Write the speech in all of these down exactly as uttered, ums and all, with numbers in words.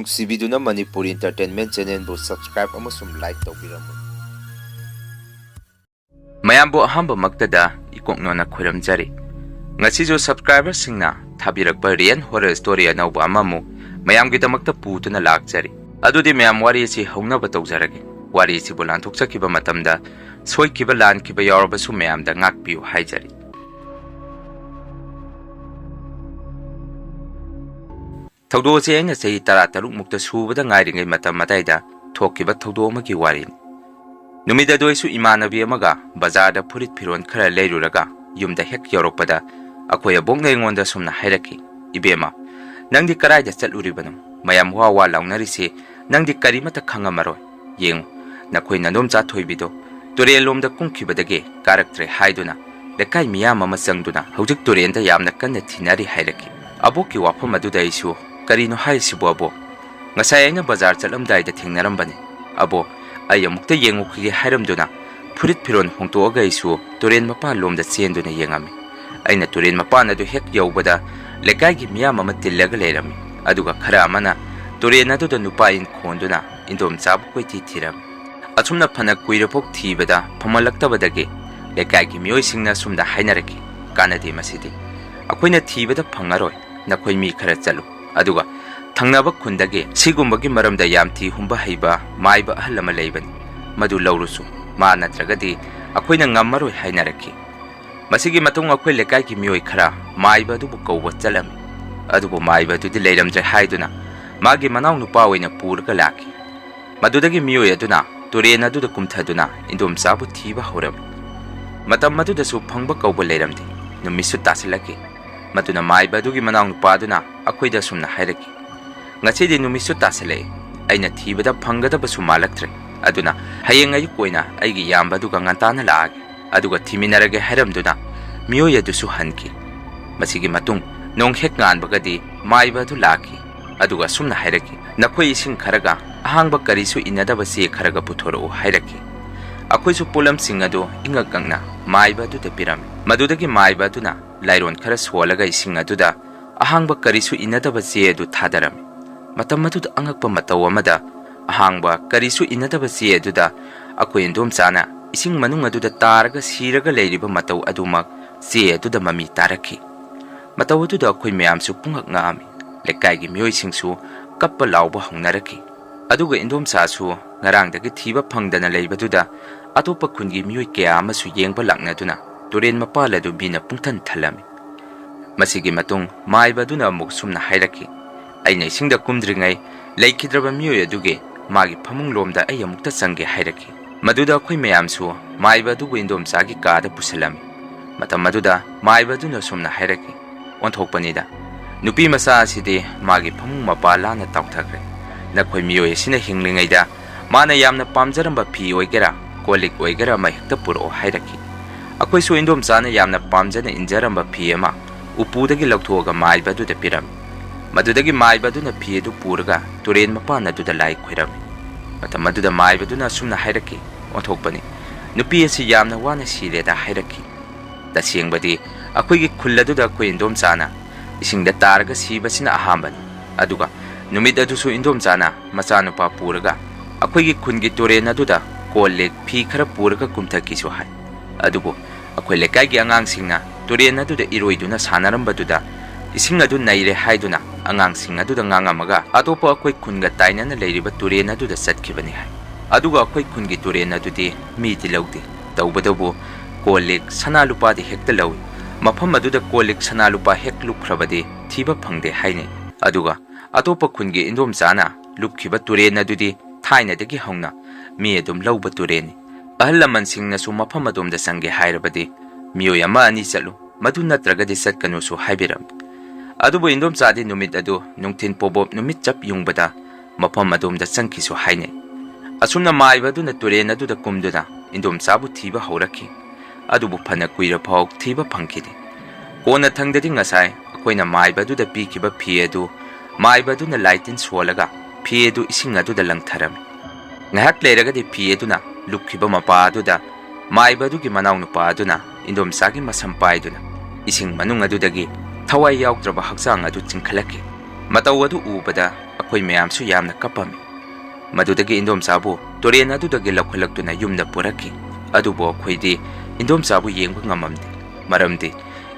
ꯅꯨꯡꯁꯤꯕꯤꯗꯨꯅ Manipuri Entertainment Channelꯕꯨ subscribe ꯑꯃꯁꯨꯡ like ꯇꯧꯕꯤꯔꯝꯃꯨ꯫ ꯃꯌꯥꯝꯕꯨ ꯑꯍꯥꯟꯕꯃꯛꯇꯗ ꯏꯀꯣꯛꯅꯣꯅ ꯈꯣꯏꯔꯝꯖꯔꯤ꯫ ꯉꯁꯤꯁꯨ subscriberꯁꯤꯡꯅ ꯊꯥꯕꯤꯔꯛꯄ Real Horror Story ꯑꯅꯧꯕ ꯑꯃꯃꯨꯛ ꯃꯌꯥꯝꯒꯤꯗꯃꯛꯇ ꯄꯨꯗꯨꯅ ꯂꯥꯛꯆꯔꯤ꯫ ꯑꯗꯨꯗꯤ ꯃꯌꯥꯝ, ꯋꯥꯔꯤ ꯑꯁꯤ ꯍꯧꯅꯕ ꯇꯧꯖꯔꯒꯦ꯫ ꯋꯥꯔꯤ ꯑꯁꯤꯕꯨ ꯂꯥꯟꯊꯣꯛꯆꯈꯤꯕ ꯃꯇꯝꯗ ꯁꯣꯏꯈꯤꯕ ꯂꯥꯟꯈꯤꯕ ꯌꯥꯎꯔꯕꯁꯨ ꯃꯌꯥꯝꯗ ꯉꯥꯛꯄꯤꯌꯨ ꯍꯥꯏꯖꯔꯤ꯫ ꯊꯧꯗꯣꯛ ꯑꯁꯤ ꯑꯩꯅ ꯆꯍꯤ ꯇꯔꯥꯇꯔꯨꯛ ꯃꯨꯛꯇ ꯁꯨꯕꯗ ꯉꯥꯏꯔꯤꯉꯩ ꯃꯇꯝ ꯑꯗꯥꯏꯗ ꯊꯣꯛꯈꯤꯕ ꯊꯧꯗꯣꯛ ꯑꯃꯒꯤ ꯋꯥꯔꯤꯅꯤ꯫ ꯅꯨꯃꯤꯠ ꯑꯗꯨ ꯑꯩꯁꯨ ꯏꯃꯥꯟꯅꯕꯤ ꯑꯃꯒ ꯕꯖꯥꯔꯗ ꯐꯨꯔꯤꯠ ꯐꯤꯔꯣꯜ ꯈꯔ ꯂꯩꯔꯨꯔꯒ ꯌꯨꯝꯗ ꯍꯦꯛ ꯌꯧꯔꯛꯄꯗ ꯑꯩꯈꯣꯏ ꯑꯕꯣꯛꯅ ꯑꯩꯉꯣꯟꯗ ꯁꯨꯝꯅ ꯍꯥꯏꯔꯛꯈꯤ, "ꯏꯕꯦꯝꯃ, ꯅꯪꯗꯤ ꯀꯗꯥꯏꯗ ꯆꯠꯂꯨꯔꯤꯕꯅꯣ? ꯃꯌꯥꯝ ꯋꯥ ꯋꯥ ꯂꯥꯎꯅꯔꯤꯁꯦ ꯅꯪꯗꯤ ꯀꯔꯤꯃꯠꯇ ꯈꯪꯉꯝꯃꯔꯣꯏ꯫ ꯌꯦꯡꯉꯨ, ꯅꯈꯣꯏ ꯅꯗꯣꯝꯆꯥ ꯊꯣꯏꯕꯤꯗꯣ ꯇꯨꯔꯦꯜ ꯂꯣꯝꯗ ꯀꯨꯝꯈꯤꯕꯗꯒꯤ ꯀꯥꯔꯛꯇ꯭ꯔꯦ ꯍꯥꯏꯗꯨꯅ ꯂꯩꯀꯥꯏ ꯃꯤꯌꯥꯝ ꯑꯃ ꯆꯪꯗꯨꯅ ꯍꯧꯖꯤꯛ ꯇꯨꯔꯦꯟꯗ ꯌꯥꯝꯅ ꯀꯟꯅ ꯊꯤꯅꯔꯤ" ꯍꯥꯏꯔꯛꯈꯤ꯫ ꯑꯕꯣꯛꯀꯤ ꯋꯥꯐꯝ ꯑꯗꯨꯗ ꯑꯩꯁꯨ, "ꯀꯔꯤꯅꯣ ꯍꯥꯏꯔꯤꯁꯤꯕꯨ ꯑꯕꯣꯛ? ꯉꯁꯥꯏ ꯑꯩꯅ ꯕꯖꯥꯔ ꯆꯠꯂꯝꯗꯥꯏꯗ ꯊꯦꯡꯅꯔꯝꯕꯅꯤ꯫ ꯑꯕꯣꯛ, ꯑꯩ ꯑꯃꯨꯛꯇ ꯌꯦꯡꯉꯨꯈꯤꯒꯦ" ꯍꯥꯏꯔꯝꯗꯨꯅ ꯐꯨꯔꯤꯠ ꯐꯤꯔꯣꯜ ꯍꯣꯡꯇꯣꯛꯑꯒ ꯑꯩꯁꯨ ꯇꯨꯔꯦꯟ ꯃꯄꯥꯟ ꯂꯣꯝꯗ ꯆꯦꯟꯗꯨꯅ ꯌꯦꯡꯉꯝꯃꯤ꯫ ꯑꯩꯅ ꯇꯨꯔꯦꯟ ꯃꯄꯥꯟ ꯑꯗꯨ ꯍꯦꯛ ꯌꯧꯕꯗ ꯂꯩꯀꯥꯏꯒꯤ ꯃꯤꯌꯥꯝ ꯑꯃ ꯇꯤꯜꯂꯒ ꯂꯩꯔꯝꯃꯤ, ꯑꯗꯨꯒ ꯈꯔ ꯑꯃꯅ ꯇꯨꯔꯦꯟ ꯑꯗꯨꯗ ꯅꯨꯄꯥ ꯏꯟ ꯈꯣꯟꯗꯨꯅ ꯏꯟꯗꯣꯝꯆꯥꯕꯨ ꯀꯣꯏꯊꯤ ꯊꯤꯔꯝꯃꯤ꯫ ꯑꯁꯨꯝꯅ ꯐꯅ ꯀꯨꯏꯔꯐꯥꯎ ꯊꯤꯕꯗ ꯐꯪꯍꯜꯂꯛꯇꯕꯗꯒꯤ ꯂꯩꯀꯥꯏꯒꯤ ꯃꯤꯑꯣꯏꯁꯤꯡꯅ ꯑꯁꯨꯝꯅ ꯍꯥꯏꯅꯔꯛꯈꯤ, "ꯀꯥꯟꯅꯗꯦ ꯃꯁꯤꯗꯤ, ꯑꯩꯈꯣꯏꯅ ꯊꯤꯕꯗ ꯐꯪꯉꯔꯣꯏ, ꯅꯈꯣꯏ ꯃꯤ ꯈꯔ ꯆꯠꯂꯨ, ꯑꯗꯨꯒ ꯊꯪꯅꯕ ꯈꯨꯟꯗꯒꯤ ꯁꯤꯒꯨꯝꯕꯒꯤ ꯃꯔꯝꯗ ꯌꯥꯝ ꯊꯤ ꯍꯨꯝꯕ ꯍꯩꯕ ꯃꯥꯏꯕ ꯑꯍꯜ ꯑꯃ ꯂꯩꯕꯅꯤ, ꯃꯗꯨ ꯂꯧꯔꯨꯁꯨ, ꯃꯥ ꯅꯠꯇ꯭ꯔꯒꯗꯤ ꯑꯩꯈꯣꯏꯅ ꯉꯝꯃꯔꯣꯏ" ꯍꯥꯏꯅꯔꯛꯈꯤ꯫ ꯃꯁꯤꯒꯤ ꯃꯇꯨꯡ ꯑꯩꯈꯣꯏ ꯂꯩꯀꯥꯏꯒꯤ ꯃꯤꯑꯣꯏ ꯈꯔ ꯃꯥꯏꯕ ꯑꯗꯨꯕꯨ ꯀꯧꯕ ꯆꯠꯂꯝꯃꯤ, ꯑꯗꯨꯕꯨ ꯃꯥꯏꯕ ꯑꯗꯨꯗꯤ ꯂꯩꯔꯝꯗ꯭ꯔꯦ ꯍꯥꯏꯗꯨꯅ ꯃꯥꯒꯤ ꯃꯅꯥꯎ ꯅꯨꯄꯥ ꯑꯣꯏꯅ ꯄꯨꯔꯒ ꯂꯥꯛꯈꯤ꯫ ꯃꯗꯨꯗꯒꯤ ꯃꯤꯑꯣꯏ ꯑꯗꯨꯅ ꯇꯨꯔꯦꯟ ꯑꯗꯨꯗ ꯀꯨꯝꯊꯗꯨꯅ ꯏꯟꯗꯣꯝꯆꯥꯕꯨ ꯊꯤꯕ ꯍꯧꯔꯝꯃꯤ꯫ ꯃꯇꯝ ꯑꯗꯨꯗꯁꯨ ꯐꯪꯕ ꯀꯧꯕ ꯂꯩꯔꯝꯗꯦ꯫ ꯅꯨꯃꯤꯠꯁꯨ ꯇꯥꯁꯤꯜꯂꯛꯈꯤ꯫ ꯃꯗꯨꯅ ꯃꯥꯏꯕ ꯑꯗꯨꯒꯤ ꯃꯅꯥꯎ ꯅꯨꯄꯥ ꯑꯗꯨꯅ ꯑꯩꯈꯣꯏꯗ ꯑꯁꯨꯝꯅ ꯍꯥꯏꯔꯛꯈꯤ, "ꯉꯁꯤꯗꯤ ꯅꯨꯃꯤꯠꯁꯨ ꯇꯥꯁꯤꯜꯂꯛꯑꯦ꯫ ꯑꯩꯅ ꯊꯤꯕꯗ ꯐꯪꯒꯗꯕꯁꯨ ꯃꯥꯜꯂꯛꯇ꯭ꯔꯦ꯫ ꯑꯗꯨꯅ ꯍꯌꯦꯡ ꯑꯌꯨꯛ ꯑꯣꯏꯅ ꯑꯩꯒꯤ ꯏꯌꯥꯝꯕ ꯑꯗꯨꯒ ꯉꯟꯇꯥꯅ ꯂꯥꯛꯑꯒꯦ, ꯑꯗꯨꯒ ꯊꯤꯃꯤꯟꯅꯔꯒꯦ" ꯍꯥꯏꯔꯝꯗꯨꯅ ꯃꯤꯑꯣꯏ ꯑꯗꯨꯁꯨ ꯍꯟꯈꯤ꯫ ꯃꯁꯤꯒꯤ ꯃꯇꯨꯡ ꯅꯣꯡ ꯍꯦꯛ ꯉꯥꯟꯕꯒꯗꯤ ꯃꯥꯏꯕ ꯑꯗꯨ ꯂꯥꯛꯈꯤ, ꯑꯗꯨꯒ ꯑꯁꯨꯝꯅ ꯍꯥꯏꯔꯛꯈꯤ, "ꯅꯈꯣꯏ ꯏꯁꯤꯡ ꯈꯔꯒ ꯑꯍꯥꯡꯕ ꯀꯔꯤꯁꯨ ꯏꯟꯅꯗꯕ ꯆꯦ ꯈꯔꯒ ꯄꯨꯊꯣꯔꯛꯎ" ꯍꯥꯏꯔꯛꯈꯤ꯫ ꯑꯩꯈꯣꯏꯁꯨ ꯄꯣꯠꯂꯝꯁꯤꯡ ꯑꯗꯨ ꯏꯉꯛ ꯉꯛꯅ ꯃꯥꯏꯕ ꯑꯗꯨꯗ ꯄꯤꯔꯝꯃꯤ꯫ ꯃꯗꯨꯗꯒꯤ ꯃꯥꯏꯕ ꯑꯗꯨꯅ ꯂꯥꯏꯔꯣꯟ ꯈꯔ ꯁꯣꯜꯂꯒ ꯏꯁꯤꯡ ꯑꯗꯨꯗ ꯑꯍꯥꯡꯕ ꯀꯔꯤꯁꯨ ꯏꯟꯅꯗꯕ ꯆꯦ ꯑꯗꯨ ꯊꯥꯗꯔꯝꯃꯤ꯫ ꯃꯇꯝ ꯑꯗꯨꯗ ꯑꯉꯛꯄ ꯃꯇꯧ ꯑꯃꯗ, ꯑꯍꯥꯡꯕ ꯀꯔꯤꯁꯨ ꯏꯟꯅꯗꯕ ꯆꯦ ꯑꯗꯨꯗ ꯑꯩꯈꯣꯏ ꯏꯟꯗꯣꯝꯆꯥꯅ ꯏꯁꯤꯡ ꯃꯅꯨꯡ ꯑꯗꯨꯗ ꯇꯥꯔꯒ ꯁꯤꯔꯒ ꯂꯩꯔꯤꯕ ꯃꯇꯧ ꯑꯗꯨꯃꯛ ꯆꯦ ꯑꯗꯨꯗ ꯃꯃꯤ ꯇꯥꯔꯛꯈꯤ꯫ ꯃꯇꯧ ꯑꯗꯨꯗ ꯑꯩꯈꯣꯏ ꯃꯌꯥꯝꯁꯨ ꯄꯨꯡꯉꯛ ꯉꯛꯑꯝꯃꯤ꯫ ꯂꯩꯀꯥꯏꯒꯤ ꯃꯤꯑꯣꯏꯁꯤꯡꯁꯨ ꯀꯞꯄ ꯂꯥꯎꯕ ꯍꯧꯅꯔꯛꯈꯤ꯫ ꯑꯗꯨꯒ ꯏꯟꯗꯣꯝꯆꯥꯁꯨ ꯉꯔꯥꯡꯗꯒꯤ ꯊꯤꯕ ꯐꯪꯗꯅ ꯂꯩꯕꯗꯨꯗ ꯑꯇꯣꯞꯄ ꯈꯨꯟꯒꯤ ꯃꯤꯑꯣꯏ ꯀꯌꯥ ꯑꯃꯁꯨ ꯌꯦꯡꯕ ꯂꯥꯛꯅꯗꯨꯅ ꯇꯨꯔꯦꯟ ꯃꯄꯥꯜ ꯑꯗꯨ ꯃꯤꯅ ꯄꯨꯡꯊꯟ ꯊꯜꯂꯝꯃꯤ꯫ ꯃꯁꯤꯒꯤ ꯃꯇꯨꯡ ꯃꯥꯏꯕ ꯑꯗꯨꯅ ꯑꯃꯨꯛ ꯁꯨꯝꯅ ꯍꯥꯏꯔꯛꯈꯤ, "ꯑꯩꯅ ꯏꯁꯤꯡꯗ ꯀꯨꯝꯗ꯭ꯔꯤꯉꯩ ꯂꯩꯈꯤꯗ꯭ꯔꯕ ꯃꯤꯑꯣꯏ ꯑꯗꯨꯒꯤ ꯃꯥꯒꯤ ꯐꯃꯨꯡ ꯂꯣꯝꯗ ꯑꯩ ꯑꯃꯨꯛꯇ ꯆꯪꯒꯦ" ꯍꯥꯏꯔꯛꯈꯤ꯫ ꯃꯗꯨꯗ ꯑꯩꯈꯣꯏ ꯃꯌꯥꯝꯁꯨ ꯃꯥꯏꯕ ꯑꯗꯨꯕꯨ ꯏꯟꯗꯣꯝꯆꯥꯒꯤ ꯀꯥꯗ ꯄꯨꯁꯤꯜꯂꯝꯃꯤ꯫ ꯃꯇꯝ ꯑꯗꯨꯗ ꯃꯥꯏꯕ ꯑꯗꯨꯅ ꯁꯨꯝꯅ ꯍꯥꯏꯔꯛꯈꯤ, "ꯑꯣꯟꯊꯣꯛꯄꯅꯤꯗ, ꯅꯨꯄꯤ ꯃꯆꯥ ꯑꯁꯤꯗꯤ ꯃꯥꯒꯤ ꯐꯃꯨꯡ ꯃꯄꯥ ꯂꯥꯟꯅ ꯇꯥꯎꯊꯈ꯭ꯔꯦ꯫ ꯅꯈꯣꯏ ꯃꯤꯑꯣꯏ ꯑꯁꯤꯅ ꯍꯤꯡꯂꯤꯉꯩꯗ ꯃꯥꯅ ꯌꯥꯝꯅ ꯄꯥꯝꯖꯔꯝꯕ ꯐꯤ ꯑꯣꯏꯒꯦꯔꯥ, ꯀꯣꯜ ꯂꯤꯛ ꯑꯣꯏꯒꯦꯔꯥ ꯑꯃ ꯍꯦꯛꯇ ꯄꯨꯔꯛꯑꯣ" ꯍꯥꯏꯔꯛꯈꯤ꯫ ꯑꯩꯈꯣꯏꯁꯨ ꯏꯟꯗꯣꯝꯆꯥꯅ ꯌꯥꯝꯅ ꯄꯥꯝꯖꯅ ꯏꯟꯖꯔꯝꯕ ꯐꯤ ꯑꯃ ꯎꯄꯨꯗꯒꯤ ꯂꯧꯊꯣꯛꯑꯒ ꯃꯥꯏꯕ ꯑꯗꯨꯗ ꯄꯤꯔꯝꯃꯤ꯫ ꯃꯗꯨꯗꯒꯤ ꯃꯥꯏꯕ ꯑꯗꯨꯅ ꯐꯤ ꯑꯗꯨ ꯄꯨꯔꯒ ꯇꯨꯔꯦꯟ ꯃꯄꯥꯟ ꯑꯗꯨꯗ ꯂꯥꯏ ꯈꯣꯏꯔꯝꯃꯤ꯫ ꯃꯇꯝ ꯑꯗꯨꯗ ꯃꯥꯏꯕꯗꯨꯅ ꯑꯁꯨꯝꯅ ꯍꯥꯏꯔꯛꯈꯤ, "ꯑꯣꯟꯊꯣꯛꯄꯅꯤ, ꯅꯨꯄꯤ ꯑꯁꯤ ꯌꯥꯝꯅ ꯋꯥꯅ ꯁꯤꯔꯦꯗ" ꯍꯥꯏꯔꯛꯈꯤ꯫ "ꯇꯁꯦꯡꯕꯗꯤ ꯑꯩꯈꯣꯏꯒꯤ ꯈꯨꯜ ꯑꯗꯨꯗ ꯑꯩꯈꯣꯏ ꯏꯟꯗꯣꯝꯆꯥꯅ ꯏꯁꯤꯡꯗ ꯇꯥꯔꯒ ꯁꯤꯕꯁꯤꯅ ꯑꯍꯥꯟꯕꯅꯤ꯫ ꯑꯗꯨꯒ ꯅꯨꯃꯤꯠ ꯑꯗꯨꯁꯨ ꯏꯟꯗꯣꯝꯆꯥꯅ ꯃꯆꯥꯅꯨꯄꯥ ꯄꯨꯔꯒ ꯑꯩꯈꯣꯏꯒꯤ ꯈꯨꯟꯒꯤ ꯇꯨꯔꯦꯟ ꯑꯗꯨꯗ ꯀꯣꯜ ꯂꯤꯛ ꯐꯤ ꯈꯔ ꯄꯨꯔꯒ ꯀꯨꯝꯊꯈꯤꯁꯨ ꯍꯥꯏ꯫ ꯑꯗꯨꯕꯨ ꯑꯩꯈꯣꯏ ꯂꯩꯀꯥꯏꯒꯤ ꯑꯉꯥꯡꯁꯤꯡꯅ ꯇꯨꯔꯦꯟ ꯑꯗꯨꯗ ꯏꯔꯣꯏꯗꯨꯅ ꯁꯥꯟꯅꯔꯝꯕꯗꯨꯗ ꯏꯁꯤꯡ ꯑꯗꯨ ꯅꯩꯔꯦ ꯍꯥꯏꯗꯨꯅ ꯑꯉꯥꯡꯁꯤꯡ ꯑꯗꯨꯗ ꯉꯥꯡꯉꯝꯃꯒ ꯑꯇꯣꯞꯄ ꯑꯩꯈꯣꯏ ꯈꯨꯟꯒ ꯇꯥꯏꯅꯅ ꯂꯩꯔꯤꯕ ꯇꯨꯔꯦꯟ ꯑꯗꯨꯗ ꯆꯠꯈꯤꯕꯅꯤ" ꯍꯥꯏ꯫ ꯑꯗꯨꯒ ꯑꯩꯈꯣꯏ ꯈꯨꯟꯒꯤ ꯇꯨꯔꯦꯟ ꯑꯗꯨꯗꯤ ꯃꯤꯗꯤ ꯂꯧꯗꯦ꯫ ꯇꯧꯕꯇꯕꯨ ꯀꯣꯜ ꯂꯤꯛ, ꯁꯅꯥ ꯂꯨꯄꯥꯗꯤ ꯍꯦꯛꯇ ꯂꯧꯏ꯫ ꯃꯐꯝ ꯑꯗꯨꯗ ꯀꯣꯜ ꯂꯤꯛ, ꯁꯅꯥ ꯂꯨꯄꯥ ꯍꯦꯛ ꯂꯨꯞꯈ꯭ꯔꯕꯗꯤ ꯊꯤꯕ ꯐꯪꯗꯦ ꯍꯥꯏꯅꯩ꯫ ꯑꯗꯨꯒ ꯑꯇꯣꯞꯄ ꯈꯨꯟꯒꯤ ꯏꯟꯗꯣꯝꯆꯥꯅ ꯂꯨꯞꯈꯤꯕ ꯇꯨꯔꯦꯟ ꯑꯗꯨꯗꯤ ꯊꯥꯏꯅꯗꯒꯤ ꯍꯧꯅ ꯃꯤ ꯑꯗꯨꯝ ꯂꯧꯕ ꯇꯨꯔꯦꯟꯅꯤ꯫ ꯑꯍꯜ ꯂꯃꯟꯁꯤꯡꯅꯁꯨ ꯃꯐꯝ ꯑꯗꯣꯝꯗ ꯆꯪꯒꯦ ꯍꯥꯏꯔꯕꯗꯤ ꯃꯤꯑꯣꯏ ꯑꯃ ꯑꯅꯤ ꯆꯠꯂꯨ, ꯃꯗꯨ ꯅꯠꯇ꯭ꯔꯒꯗꯤ ꯆꯠꯀꯅꯨꯁꯨ ꯍꯥꯏꯕꯤꯔꯝꯃꯤ꯫ ꯑꯗꯨꯕꯨ ꯏꯟꯗꯣꯝꯆꯥꯗꯤ ꯅꯨꯃꯤꯠ ꯑꯗꯨ ꯅꯨꯡꯊꯤꯟ ꯄꯣꯕꯣꯞ ꯅꯨꯃꯤꯠ ꯆꯞ ꯌꯨꯡꯕꯗ ꯃꯐꯝ ꯑꯗꯣꯝꯗ ꯆꯪꯈꯤꯁꯨ ꯍꯥꯏꯅꯩ꯫ ꯑꯁꯨꯝꯅ ꯃꯥꯏꯕ ꯑꯗꯨꯅ ꯇꯨꯔꯦꯟ ꯑꯗꯨꯗ ꯀꯨꯝꯗꯨꯅ ꯏꯟꯗꯣꯝꯆꯥꯕꯨ ꯊꯤꯕ ꯍꯧꯔꯛꯈꯤ꯫ ꯑꯗꯨꯕꯨ ꯐꯅ ꯀꯨꯏꯔꯐꯥꯎ ꯊꯤꯕ ꯐꯪꯈꯤꯗꯦ꯫ ꯀꯣꯟꯅꯊꯪꯗꯗꯤ ꯉꯁꯥꯏ ꯑꯩꯈꯣꯏꯅ ꯃꯥꯏꯕ ꯑꯗꯨꯗ ꯄꯤꯈꯤꯕ ꯐꯤ ꯑꯗꯨ ꯃꯥꯏꯕ ꯑꯗꯨꯅ ꯂꯥꯏꯇꯤꯟ ꯁꯣꯜꯂꯒ ꯐꯤ ꯑꯗꯨ ꯏꯁꯤꯡ ꯑꯗꯨꯗ ꯂꯪꯊꯔꯝꯃꯤ꯫ ꯉꯥꯏꯍꯥꯛ ꯂꯩꯔꯒꯗꯤ ꯐꯤ ꯑꯗꯨꯅ ꯂꯨꯞꯈꯤꯕ ꯃꯄꯥ ꯑꯗꯨꯗ ꯃꯥꯏꯕ ꯑꯗꯨꯒꯤ ꯃꯅꯥꯎꯅꯨꯄꯥ ꯑꯗꯨꯅ ꯏꯟꯗꯣꯝꯆꯥꯒꯤ ꯃꯁꯝ ꯄꯥꯏꯗꯨꯅ ꯏꯁꯤꯡ ꯃꯅꯨꯡ ꯑꯗꯨꯗꯒꯤ ꯊꯋꯥꯏ ꯌꯥꯎꯗ꯭ꯔꯕ ꯍꯛꯆꯥꯡ ꯑꯗꯨ ꯆꯤꯡꯈꯠꯂꯛꯈꯤ꯫ ꯃꯇꯧ ꯑꯗꯨ ꯎꯕꯗ ꯑꯩꯈꯣꯏ ꯃꯌꯥꯝꯁꯨ ꯌꯥꯝꯅ ꯀꯞꯄꯝꯃꯤ꯫ ꯃꯗꯨꯗꯒꯤ ꯏꯟꯗꯣꯝꯆꯥꯕꯨ ꯇꯨꯔꯦꯟ ꯑꯗꯨꯗꯒꯤ ꯂꯧꯈꯠꯂꯛꯇꯨꯅ ꯌꯨꯝꯗ ꯄꯨꯔꯛꯈꯤ꯫ ꯑꯗꯨꯕꯨ ꯑꯩꯈꯣꯏꯗꯤ ꯏꯟꯗꯣꯝꯆꯥꯕꯨ ꯌꯦꯡꯕ ꯉꯝꯃꯝꯗꯦ꯫ ꯃꯔꯝꯗꯤ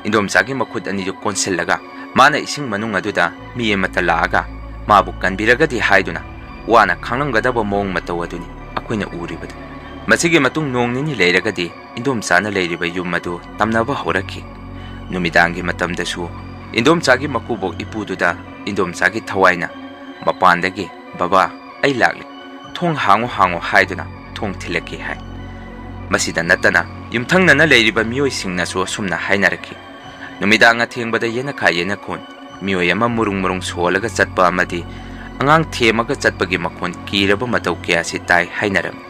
ꯏꯟꯗꯣꯝꯆꯥꯒꯤ ꯃꯈꯨꯠ ꯑꯅꯤꯗꯨ ꯀꯣꯟꯁꯤꯜꯂꯒ ꯃꯥꯅ ꯏꯁꯤꯡ ꯃꯅꯨꯡ ꯑꯗꯨꯗ ꯃꯤ ꯑꯃꯠꯇ ꯂꯥꯛꯑꯒ ꯃꯥꯕꯨ ꯀꯟꯕꯤꯔꯒꯗꯤ ꯍꯥꯏꯗꯨꯅ ꯋꯥꯅ ꯈꯥꯡꯂꯝꯒꯗꯕ ꯃꯑꯣꯡ ꯃꯇꯧ ꯑꯗꯨꯅꯤ ꯑꯩꯈꯣꯏꯅ ꯎꯔꯤꯕꯗꯨ꯫ ꯃꯁꯤꯒꯤ ꯃꯇꯨꯡ ꯅꯣꯡ ꯅꯤꯅꯤ ꯂꯩꯔꯒꯗꯤ ꯏꯟꯗꯣꯝꯆꯥꯅ ꯂꯩꯔꯤꯕ ꯌꯨꯝ ꯑꯗꯨ ꯇꯝꯅꯕ ꯍꯧꯔꯛꯈꯤ꯫ ꯅꯨꯃꯤꯗꯥꯡꯒꯤ ꯃꯇꯝꯗꯁꯨ ꯏꯟꯗꯣꯝꯆꯥꯒꯤ ꯃꯀꯨꯕꯣꯛ ꯏꯄꯨꯗꯨꯗ ꯏꯟꯗꯣꯝꯆꯥꯒꯤ ꯊꯋꯥꯏꯅ ꯃꯄꯥꯟꯗꯒꯤ, "ꯕꯕꯥ, ꯑꯩ ꯂꯥꯛꯂꯦ, ꯊꯣꯡ ꯍꯥꯡꯉꯨ ꯍꯥꯡꯉꯨ" ꯍꯥꯏꯗꯨꯅ ꯊꯣꯡ ꯊꯤꯜꯂꯛꯈꯤ ꯍꯥꯏ꯫ ꯃꯁꯤꯗ ꯅꯠꯇꯅ ꯌꯨꯝꯊꯪꯅꯅ ꯂꯩꯔꯤꯕ ꯃꯤꯑꯣꯏꯁꯤꯡꯅꯁꯨ ꯑꯁꯨꯝꯅ ꯍꯥꯏꯅꯔꯛꯈꯤ, ꯅꯨꯃꯤꯗꯥꯡ ꯑꯊꯦꯡꯕꯗ ꯌꯦꯅꯈꯥ ꯌꯦꯅꯈꯣꯟ, ꯃꯤꯑꯣꯏ ꯑꯃ ꯃꯨꯔꯨꯡ ꯃꯨꯔꯨꯡ ꯁꯣꯜꯂꯒ ꯆꯠꯄ ꯑꯃꯗꯤ ꯑꯉꯥꯡ ꯊꯦꯝꯃꯒ ꯆꯠꯄꯒꯤ ꯃꯈꯣꯟ ꯀꯤꯔꯕ ꯃꯇꯧ ꯀꯌꯥꯁꯤ ꯇꯥꯏ ꯍꯥꯏꯅꯔꯝꯃꯤ꯫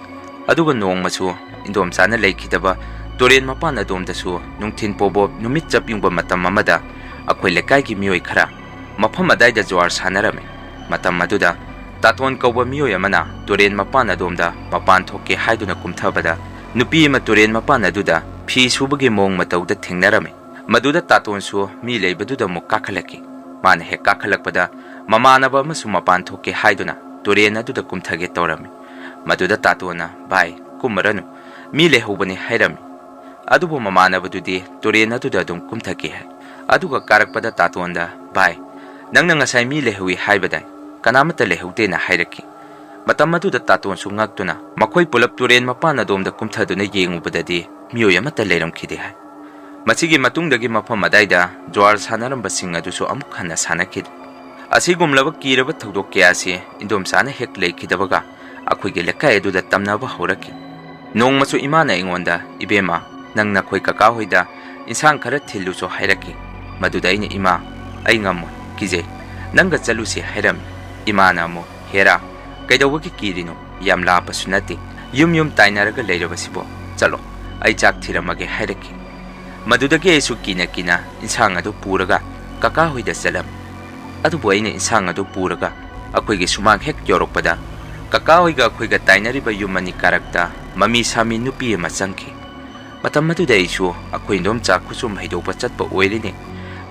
ꯑꯗꯨꯒ ꯅꯣꯡꯃꯁꯨ ꯏꯟꯗꯣꯝꯆꯥꯅ ꯂꯩꯈꯤꯗꯕ ꯇꯨꯔꯦꯟ ꯃꯄꯥꯟ ꯑꯗꯣꯝꯗꯁꯨ ꯅꯨꯡꯊꯤꯟ ꯄꯣꯕꯣꯞ ꯅꯨꯃꯤꯠ ꯆꯞ ꯌꯨꯡꯕ ꯃꯇꯝ ꯑꯃꯗ ꯑꯩꯈꯣꯏ ꯂꯩꯀꯥꯏꯒꯤ ꯃꯤꯑꯣꯏ ꯈꯔ ꯃꯐꯝ ꯑꯗꯥꯏꯗ ꯖꯨꯋꯥꯔ ꯁꯥꯟꯅꯔꯝꯃꯤ꯫ ꯃꯇꯝ ꯑꯗꯨꯗ ꯇꯥꯇꯣꯟ ꯀꯧꯕ ꯃꯤꯑꯣꯏ ꯑꯃꯅ ꯇꯨꯔꯦꯟ ꯃꯄꯥꯟ ꯑꯗꯣꯝꯗ ꯃꯄꯥꯟ ꯊꯣꯛꯀꯦ ꯍꯥꯏꯗꯨꯅ ꯀꯨꯝꯊꯕꯗ, ꯅꯨꯄꯤ ꯑꯃ ꯇꯨꯔꯦꯟ ꯃꯄꯥꯟ ꯑꯗꯨꯗ ꯐꯤ ꯁꯨꯕꯒꯤ ꯃꯑꯣꯡ ꯃꯇꯧꯗ ꯊꯦꯡꯅꯔꯝꯃꯤ꯫ ꯃꯗꯨꯗ ꯇꯥꯇꯣꯟꯁꯨ ꯃꯤ ꯂꯩꯕꯗꯨꯗ ꯑꯃꯨꯛ ꯀꯥꯈꯠꯂꯛꯈꯤ꯫ ꯃꯥꯅ ꯍꯦꯛ ꯀꯥꯈꯠꯂꯛꯄꯗ ꯃꯃꯥꯟꯅꯕ ꯑꯃꯁꯨ ꯃꯄꯥꯟ ꯊꯣꯛꯀꯦ ꯍꯥꯏꯗꯨꯅ ꯇꯨꯔꯦꯟ ꯑꯗꯨꯗ ꯀꯨꯝꯊꯒꯦ ꯇꯧꯔꯝꯃꯤ꯫ ꯃꯗꯨꯗ ꯇꯥꯇꯣꯟꯅ, "ꯚꯥꯏ, ꯀꯨꯝꯃꯔꯅꯨ, ꯃꯤ ꯂꯩꯍꯧꯕꯅꯤ" ꯍꯥꯏꯔꯝꯃꯤ꯫ ꯑꯗꯨꯕꯨ ꯃꯃꯥꯟꯅꯕꯗꯨꯗꯤ ꯇꯨꯔꯦꯟ ꯑꯗꯨꯗ ꯑꯗꯨꯝ ꯀꯨꯝꯊꯈꯤ ꯍꯥꯏ꯫ ꯑꯗꯨꯒ ꯀꯥꯔꯛꯄꯗ ꯇꯥꯇꯣꯟꯗ, "ꯚꯥꯏ, ꯅꯪꯅ ꯉꯁꯥꯏ ꯃꯤ ꯂꯩꯍꯧꯏ ꯍꯥꯏꯕꯗꯥꯏ? ꯀꯅꯥꯃꯠꯇ ꯂꯩꯍꯧꯗꯦꯅ" ꯍꯥꯏꯔꯛꯈꯤ꯫ ꯃꯇꯝ ꯑꯗꯨꯗ ꯇꯥꯇꯣꯟꯁꯨ ꯉꯛꯇꯨꯅ ꯃꯈꯣꯏ ꯄꯨꯂꯞ ꯇꯨꯔꯦꯟ ꯃꯄꯥꯟ ꯑꯗꯣꯝꯗ ꯀꯨꯝꯊꯗꯨꯅ ꯌꯦꯡꯉꯨꯕꯗꯗꯤ ꯃꯤꯑꯣꯏ ꯑꯃꯠꯇ ꯂꯩꯔꯝꯈꯤꯗꯦ ꯍꯥꯏ꯫ ꯃꯁꯤꯒꯤ ꯃꯇꯨꯡꯗꯒꯤ ꯃꯐꯝ ꯑꯗꯥꯏꯗ ꯖꯨꯋꯥꯔ ꯁꯥꯟꯅꯔꯝꯕꯁꯤꯡ ꯑꯗꯨꯁꯨ ꯑꯃꯨꯛ ꯍꯟꯅ ꯁꯥꯟꯅꯈꯤꯗꯦ꯫ ꯑꯁꯤꯒꯨꯝꯂꯕ ꯀꯤꯔꯕ ꯊꯧꯗꯣꯛ ꯀꯌꯥꯁꯤ ꯏꯟꯗꯣꯝꯆꯥꯅ ꯍꯦꯛ ꯂꯩꯈꯤꯗꯕꯒ ꯑꯩꯈꯣꯏꯒꯤ ꯂꯩꯀꯥꯏ ꯑꯗꯨꯗ ꯇꯝꯅꯕ ꯍꯧꯔꯛꯈꯤ꯫ ꯅꯣꯡꯃꯁꯨ ꯏꯃꯥꯅ ꯑꯩꯉꯣꯟꯗ, "ꯏꯕꯦꯝꯃ, ꯅꯪ ꯅꯈꯣꯏ ꯀꯀꯥ ꯍꯣꯏꯗ ꯏꯟꯁꯥꯡ ꯈꯔ ꯊꯤꯜꯂꯨꯆꯣ" ꯍꯥꯏꯔꯛꯈꯤ꯫ ꯃꯗꯨꯗ ꯑꯩꯅ, "ꯏꯃꯥ, ꯑꯩ ꯉꯝꯃꯣꯏ, ꯀꯤꯖꯩ, ꯅꯪꯒ ꯆꯠꯂꯨꯁꯤ" ꯍꯥꯏꯔꯝꯃꯤ꯫ ꯏꯃꯥꯅ ꯑꯃꯨꯛ, "ꯍꯦꯔꯥ, ꯀꯩꯗꯧꯕꯒꯤ ꯀꯤꯔꯤꯅꯣ? ꯌꯥꯝ ꯂꯥꯞꯄꯁꯨ ꯅꯠꯇꯦ, ꯌꯨꯝ ꯌꯨꯝ ꯇꯥꯏꯅꯔꯒ ꯂꯩꯔꯕꯁꯤꯕꯣ, ꯆꯠꯂꯣ, ꯑꯩ ꯆꯥꯛ ꯊꯤꯔꯝꯃꯒꯦ" ꯍꯥꯏꯔꯛꯈꯤ꯫ ꯃꯗꯨꯗꯒꯤ ꯑꯩꯁꯨ ꯀꯤꯅ ꯀꯤꯅ ꯏꯟꯁꯥꯡ ꯑꯗꯨ ꯄꯨꯔꯒ ꯀꯀꯥ ꯍꯣꯏꯗ ꯆꯠꯂꯝꯃꯤ꯫ ꯑꯗꯨꯕꯨ ꯑꯩꯅ ꯏꯟꯁꯥꯡ ꯑꯗꯨ ꯄꯨꯔꯒ ꯑꯩꯈꯣꯏꯒꯤ ꯁꯨꯃꯥꯡ ꯍꯦꯛ ꯌꯧꯔꯛꯄꯗ, ꯀꯀꯥ ꯍꯣꯏꯒ ꯑꯩꯈꯣꯏꯒ ꯇꯥꯏꯅꯔꯤꯕ ꯌꯨꯝ ꯑꯅꯤ ꯀꯥꯔꯛꯇ ꯃꯃꯤ ꯁꯥꯃꯤ ꯅꯨꯄꯤ ꯑꯃ ꯆꯪꯈꯤ꯫ ꯃꯇꯝ ꯑꯗꯨꯗ ꯑꯩꯁꯨ ꯑꯩꯈꯣꯏ ꯏꯟꯗꯣꯝꯆꯥ ꯈꯨꯆꯨꯝ ꯍꯩꯗꯣꯛꯄ ꯆꯠꯄ ꯑꯣꯏꯔꯤꯅꯤ꯫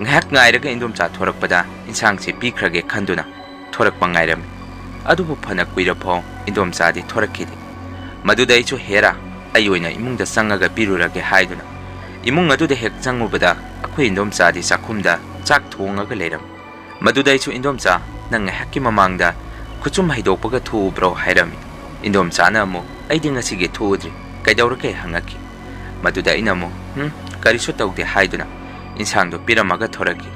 ꯉꯥꯏꯍꯥꯛ ꯉꯥꯏꯔꯒ ꯏꯟꯗꯣꯝꯆꯥ ꯊꯣꯔꯛꯄꯗ ꯏꯟꯁꯥꯡꯁꯦ ꯄꯤꯈ꯭ꯔꯒꯦ ꯈꯟꯗꯨꯅ ꯊꯣꯔꯛꯄ ꯉꯥꯏꯔꯝꯃꯤ꯫ ꯑꯗꯨꯕꯨ ꯐꯅ ꯀꯨꯏꯔꯐꯥꯎ ꯏꯟꯗꯣꯝꯆꯥꯗꯤ ꯊꯣꯔꯛꯈꯤꯗꯦ꯫ ꯃꯗꯨꯗ ꯑꯩꯁꯨ ꯍꯦꯔꯥ, ꯑꯩ ꯑꯣꯏꯅ ꯏꯃꯨꯡꯗ ꯆꯪꯉꯒ ꯄꯤꯔꯨꯔꯒꯦ ꯍꯥꯏꯗꯨꯅ ꯏꯃꯨꯡ ꯑꯗꯨꯗ ꯍꯦꯛ ꯆꯪꯉꯨꯕꯗ ꯑꯩꯈꯣꯏ ꯏꯟꯗꯣꯝꯆꯥꯗꯤ ꯆꯥꯛꯈꯨꯝꯗ ꯆꯥꯛ ꯊꯣꯡꯉꯒ ꯂꯩꯔꯝꯃꯤ꯫ ꯃꯗꯨꯗ ꯑꯩꯁꯨ, "ꯏꯟꯗꯣꯝꯆꯥ, ꯅꯪ ꯉꯥꯏꯍꯥꯛꯀꯤ ꯃꯃꯥꯡꯗ ꯈꯨꯆꯨꯝ ꯍꯩꯗꯣꯛꯄꯒ ꯊꯣꯛꯎꯕ꯭ꯔꯣ?" ꯍꯥꯏꯔꯝꯃꯤ꯫ ꯏꯟꯗꯣꯝꯆꯥꯅ ꯑꯃꯨꯛ, "ꯑꯩꯗꯤ ꯉꯁꯤꯒꯤ ꯊꯣꯛꯎꯗ꯭ꯔꯤ, ꯀꯩꯗꯧꯔꯒꯦ?" ꯍꯪꯉꯛꯈꯤ꯫ ꯃꯗꯨꯗ ꯑꯩꯅ ꯑꯃꯨꯛ, "ꯎꯝ, ꯀꯔꯤꯁꯨ ꯇꯧꯗꯦ" ꯍꯥꯏꯗꯨꯅ ꯏꯟꯁꯥꯡꯗꯣ ꯄꯤꯔꯝꯃꯒ ꯊꯣꯔꯛꯈꯤ꯫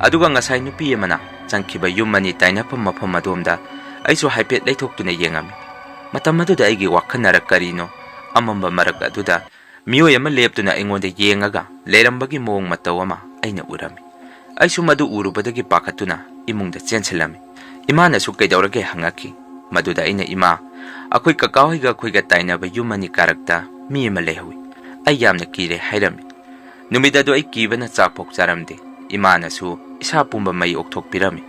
ꯑꯗꯨꯒ ꯉꯁꯥꯏ ꯅꯨꯄꯤ ꯑꯃꯅ ꯆꯪꯈꯤꯕ ꯌꯨꯝ ꯑꯅꯤ ꯇꯥꯏꯅꯐꯝ ꯃꯐꯝ ꯑꯗꯣꯝꯗ ꯑꯩꯁꯨ ꯍꯥꯏꯐꯦꯠ ꯂꯩꯊꯣꯛꯇꯨꯅ ꯌꯦꯡꯉꯝꯃꯤ꯫ ꯃꯇꯝ ꯑꯗꯨꯗ ꯑꯩꯒꯤ ꯋꯥꯈꯜꯅꯔ ꯀꯔꯤꯅꯣ, ꯑꯃꯝꯕ ꯃꯔꯛ ꯑꯗꯨꯗ ꯃꯤꯑꯣꯏ ꯑꯃ ꯂꯦꯞꯇꯨꯅ ꯑꯩꯉꯣꯟꯗ ꯌꯦꯡꯉꯒ ꯂꯩꯔꯝꯕꯒꯤ ꯃꯑꯣꯡ ꯃꯇꯧ ꯑꯃ ꯑꯩꯅ ꯎꯔꯝꯃꯤ꯫ ꯑꯩꯁꯨ ꯃꯗꯨ ꯎꯔꯨꯕꯗꯒꯤ ꯄꯥꯈꯠꯇꯨꯅ ꯏꯃꯨꯡꯗ ꯆꯦꯟꯁꯤꯜꯂꯝꯃꯤ꯫ ꯏꯃꯥꯅꯁꯨ ꯀꯩꯗꯧꯔꯒꯦ ꯍꯪꯉꯛꯈꯤ꯫ ꯃꯗꯨꯗ ꯑꯩꯅ, "ꯏꯃꯥ, ꯑꯩꯈꯣꯏ ꯀꯀꯥ ꯍꯣꯏꯒ ꯑꯩꯈꯣꯏꯒ ꯇꯥꯏꯅꯕ ꯌꯨꯝ ꯑꯅꯤ ꯀꯥꯔꯛꯇ ꯃꯤ ꯑꯃ ꯂꯩꯍꯧꯏ꯫ ꯑꯩ ꯌꯥꯝꯅ ꯀꯤꯔꯦ" ꯍꯥꯏꯔꯝꯃꯤ꯫ ꯅꯨꯃꯤꯠ ꯑꯗꯨ ꯑꯩ ꯀꯤꯕꯅ ꯆꯥꯛꯐꯥꯎ ꯆꯥꯔꯝꯗꯦ꯫ ꯏꯃꯥꯅꯁꯨ ꯏꯁꯥ ꯄꯨꯝꯕ ꯃꯩ ꯑꯣꯛꯊꯣꯛꯄꯤꯔꯝꯃꯤ꯫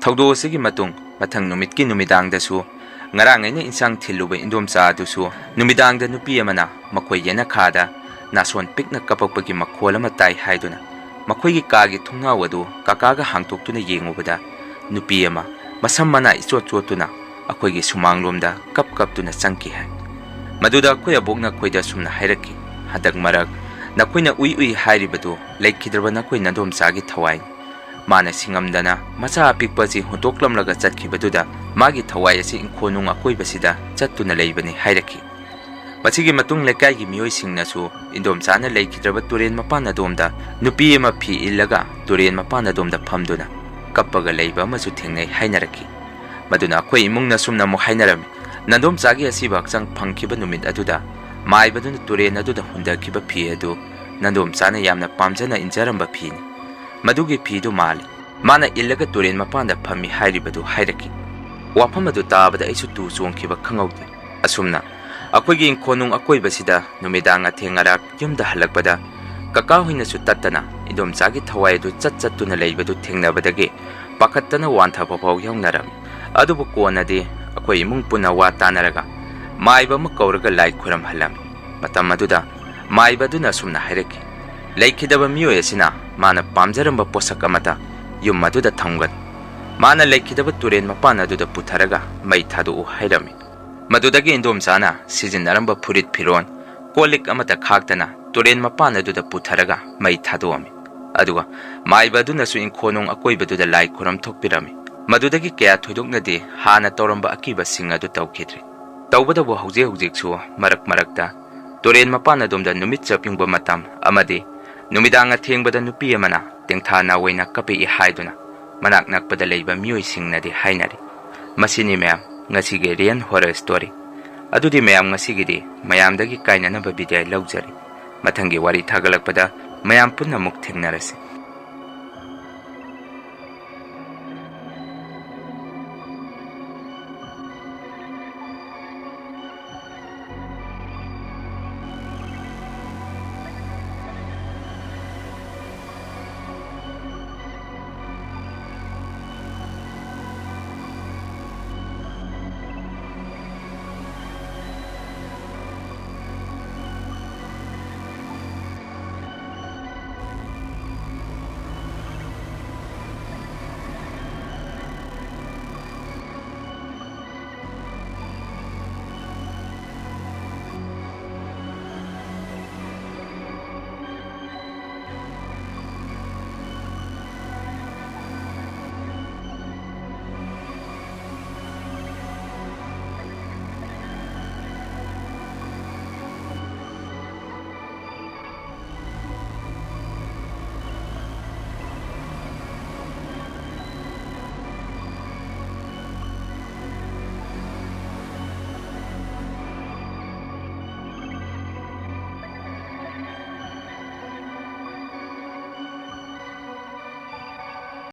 ꯊꯧꯗꯣꯛ ꯑꯁꯤꯒꯤ ꯃꯇꯨꯡ ꯃꯊꯪ ꯅꯨꯃꯤꯠꯀꯤ ꯅꯨꯃꯤꯗꯥꯡꯗꯁꯨ ꯉꯔꯥꯡ ꯑꯩꯅ ꯏꯟꯁꯥꯡ ꯊꯤꯜꯂꯨꯕ ꯏꯟꯗꯣꯝꯆꯥ ꯑꯗꯨꯁꯨ ꯅꯨꯃꯤꯗꯥꯡꯗ ꯅꯨꯄꯤ ꯑꯃꯅ ꯃꯈꯣꯏ ꯌꯦꯅꯈꯥꯗ ꯅꯥꯁꯣꯟ ꯄꯤꯛꯅ ꯀꯞꯄꯛꯄꯒꯤ ꯃꯈꯣꯜ ꯑꯃ ꯇꯥꯏ ꯍꯥꯏꯗꯨꯅ ꯃꯈꯣꯏꯒꯤ ꯀꯥꯒꯤ ꯊꯣꯡꯅꯥꯎ ꯑꯗꯨ ꯀꯀꯥꯒ ꯍꯥꯡꯇꯣꯛꯇꯨꯅ ꯌꯦꯡꯉꯨꯕꯗ ꯅꯨꯄꯤ ꯑꯃ ꯃꯁꯝ ꯃꯅꯥ ꯏꯆꯣꯠ ꯆꯣꯠꯇꯨꯅ ꯑꯩꯈꯣꯏꯒꯤ ꯁꯨꯃꯥꯡꯂꯣꯝꯗ ꯀꯞ ꯀꯞꯇꯨꯅ ꯆꯪꯈꯤ ꯍꯥꯏ꯫ ꯃꯗꯨꯗ ꯑꯩꯈꯣꯏ ꯑꯕꯣꯛꯅ ꯑꯩꯈꯣꯏꯗ ꯑꯁꯨꯝꯅ ꯍꯥꯏꯔꯛꯈꯤ, "ꯍꯟꯗꯛ ꯃꯔꯛ ꯅꯈꯣꯏꯅ ꯎꯏ ꯎꯏ ꯍꯥꯏꯔꯤꯕꯗꯨ ꯂꯩꯈꯤꯗ꯭ꯔꯕ ꯅꯈꯣꯏ ꯅꯗꯣꯝꯆꯥꯒꯤ ꯊꯋꯥꯏꯅꯤ꯫ ꯃꯥꯅ ꯁꯤꯡꯉꯝꯗꯅ ꯃꯆꯥ ꯑꯄꯤꯛꯄ ꯑꯁꯤ ꯍꯨꯟꯗꯣꯛꯂꯝꯂꯒ ꯆꯠꯈꯤꯕꯗꯨꯗ ꯃꯥꯒꯤ ꯊꯋꯥꯏ ꯑꯁꯤ ꯏꯪꯈꯣꯜꯅꯨꯡ ꯑꯀꯣꯏꯕꯁꯤꯗ ꯆꯠꯇꯨꯅ ꯂꯩꯕꯅꯤ" ꯍꯥꯏꯔꯛꯈꯤ꯫ ꯃꯁꯤꯒꯤ ꯃꯇꯨꯡ ꯂꯩꯀꯥꯏꯒꯤ ꯃꯤꯑꯣꯏꯁꯤꯡꯅꯁꯨ ꯏꯟꯗꯣꯝꯆꯥꯅ ꯂꯩꯈꯤꯗ꯭ꯔꯕ ꯇꯨꯔꯦꯟ ꯃꯄꯥꯟ ꯑꯗꯣꯝꯗ ꯅꯨꯄꯤ ꯑꯃ ꯐꯤ ꯏꯜꯂꯒ ꯇꯨꯔꯦꯟ ꯃꯄꯥꯟ ꯑꯗꯣꯝꯗ ꯐꯝꯗꯨꯅ ꯀꯞꯄꯒ ꯂꯩꯕ ꯑꯃꯁꯨ ꯊꯦꯡꯅꯩ ꯍꯥꯏꯅꯔꯛꯈꯤ꯫ ꯃꯗꯨꯅ ꯑꯩꯈꯣꯏ ꯏꯃꯨꯡꯅ ꯁꯨꯝꯅ ꯑꯃꯨꯛ ꯍꯥꯏꯅꯔꯝꯃꯤ, "ꯅꯟꯗꯣꯝꯆꯥꯒꯤ ꯑꯁꯤꯕ ꯍꯛꯆꯥꯡ ꯐꯪꯈꯤꯕ ꯅꯨꯃꯤꯠ ꯑꯗꯨꯗ ꯃꯥꯏꯕꯗꯨꯅ ꯇꯨꯔꯦꯟ ꯑꯗꯨꯗ ꯍꯨꯟꯊꯈꯤꯕ ꯐꯤ ꯑꯗꯨ ꯅꯟꯗꯣꯝꯆꯥꯅ ꯌꯥꯝꯅ ꯄꯥꯝꯖꯅ ꯏꯟꯖꯔꯝꯕ ꯐꯤꯅꯤ꯫ ꯃꯗꯨꯒꯤ ꯐꯤꯗꯨ ꯃꯥꯜꯂꯤ꯫ ꯃꯥꯅ ꯏꯜꯂꯒ ꯇꯨꯔꯦꯟ ꯃꯄꯥꯟꯗ ꯐꯝꯃꯤ" ꯍꯥꯏꯔꯤꯕꯗꯨ ꯍꯥꯏꯔꯛꯈꯤ꯫ ꯋꯥꯐꯝ ꯑꯗꯨ ꯇꯥꯕꯗ ꯑꯩꯁꯨ ꯇꯨ ꯆꯣꯡꯈꯤꯕ ꯈꯪꯍꯧꯗꯦ꯫ ꯑꯁꯨꯝꯅ ꯑꯩꯈꯣꯏꯒꯤ ꯏꯪꯈꯣꯜꯅꯨꯡ ꯑꯀꯣꯏꯕꯁꯤꯗ ꯅꯨꯃꯤꯗꯥꯡ ꯑꯊꯦꯡ ꯑꯔꯥꯛ ꯌꯨꯝꯗ ꯍꯜꯂꯛꯄꯗ ꯀꯀꯥ ꯍꯣꯏꯅꯁꯨ ꯇꯠꯇꯅ ꯏꯟꯗꯣꯝꯆꯥꯒꯤ ꯊꯋꯥꯏ ꯑꯗꯨ ꯆꯠ ꯆꯠꯇꯨꯅ ꯂꯩꯕꯗꯨ ꯊꯦꯡꯅꯕꯗꯒꯤ ꯄꯥꯈꯠꯇꯅ ꯋꯥꯟꯊꯕ ꯐꯥꯎ ꯌꯥꯎꯅꯔꯝꯃꯤ꯫ ꯑꯗꯨꯕꯨ ꯀꯣꯟꯅꯗꯤ ꯑꯩꯈꯣꯏ ꯏꯃꯨꯡ ꯄꯨꯟꯅ ꯋꯥ ꯇꯥꯅꯔꯒ ꯃꯥꯏꯕ ꯑꯃ ꯀꯧꯔꯒ ꯂꯥꯏ ꯈꯨꯔꯝꯍꯜꯂꯝꯃꯤ꯫ ꯃꯇꯝ ꯑꯗꯨꯗ ꯃꯥꯏꯕ ꯑꯗꯨꯅ ꯑꯁꯨꯝꯅ ꯍꯥꯏꯔꯛꯈꯤ, "ꯂꯩꯈꯤꯗꯕ ꯃꯤꯑꯣꯏ ꯑꯁꯤꯅ ꯃꯥꯅ ꯄꯥꯝꯖꯔꯝꯕ ꯄꯣꯠꯁꯛ ꯑꯃꯠꯇ ꯌꯨꯝ ꯑꯗꯨꯗ ꯊꯝꯒꯅꯨ꯫ ꯃꯥꯅ ꯂꯩꯈꯤꯗꯕ ꯇꯨꯔꯦꯟ ꯃꯄꯥꯟ ꯑꯗꯨꯗ ꯄꯨꯊꯔꯒ ꯃꯩ ꯊꯥꯗꯣꯛꯎ ꯍꯥꯏꯔꯝꯃꯤ꯫ ꯃꯗꯨꯗꯒꯤ ꯏꯟꯗꯣꯝꯆꯥꯅ ꯁꯤꯖꯤꯟꯅꯔꯝꯕ ꯐꯨꯔꯤꯠ ꯐꯤꯔꯣꯟ, ꯀꯣꯜ ꯂꯤꯛ ꯑꯃꯠꯇ ꯈꯥꯛꯇꯅ ꯇꯨꯔꯦꯟ ꯃꯄꯥꯟ ꯑꯗꯨꯗ ꯄꯨꯊꯔꯒ ꯃꯩ ꯊꯥꯗꯣꯛꯑꯝꯃꯤ꯫ ꯑꯗꯨꯒ ꯃꯥꯏꯕ ꯑꯗꯨꯅꯁꯨ ꯏꯪꯈꯣꯜꯅꯨꯡ ꯑꯀꯣꯏꯕꯗꯨꯗ ꯂꯥꯏ ꯈꯨꯔꯝ ꯊꯣꯛꯄꯤꯔꯝꯃꯤ꯫ ꯃꯗꯨꯗꯒꯤ ꯀꯌꯥ ꯊꯣꯏꯗꯣꯛꯅꯗꯤ ꯍꯥꯟꯅ ꯇꯧꯔꯝꯕ ꯑꯀꯤꯕꯁꯤꯡ ꯑꯗꯨ ꯇꯧꯈꯤꯗ꯭ꯔꯤ꯫ ꯇꯧꯕꯇꯕꯨ ꯍꯧꯖꯤꯛ ꯍꯧꯖꯤꯛꯁꯨ ꯃꯔꯛ ꯃꯔꯛꯇ ꯇꯨꯔꯦꯟ ꯃꯄꯥꯟ ꯑꯗꯣꯝꯗ ꯅꯨꯃꯤꯠ ꯆꯞ ꯌꯨꯡꯕ ꯃꯇꯝ ꯑꯃꯗꯤ ꯅꯨꯃꯤꯗꯥꯡ ꯑꯊꯦꯡꯕꯗ ꯅꯨꯄꯤ ꯑꯃꯅ ꯇꯦꯡꯊꯥ ꯅꯥꯑꯣꯏꯅ ꯀꯞꯄꯛꯏ ꯍꯥꯏꯗꯨꯅ ꯃꯅꯥꯛ ꯅꯛꯄꯗ ꯂꯩꯕ ꯃꯤꯑꯣꯏꯁꯤꯡꯅꯗꯤ ꯍꯥꯏꯅꯔꯤ꯫ ꯃꯁꯤꯅꯤ ꯃꯌꯥꯝ ꯉꯁꯤꯒꯤ ꯔꯤꯌꯦꯜ ꯍꯣꯔꯔ ꯁ꯭ꯇꯣꯔꯤ꯫ ꯑꯗꯨꯗꯤ ꯃꯌꯥꯝ ꯉꯁꯤꯒꯤꯗꯤ ꯃꯌꯥꯝꯗꯒꯤ ꯀꯥꯏꯅꯅꯕ ꯕꯤꯗꯥꯏ ꯂꯧꯖꯔꯤ꯫ ꯃꯊꯪꯒꯤ ꯋꯥꯔꯤ ꯊꯥꯒꯠꯂꯛꯄꯗ ꯃꯌꯥꯝ ꯄꯨꯟꯅ ꯑꯃꯨꯛ ꯊꯦꯡꯅꯔꯁꯤ꯫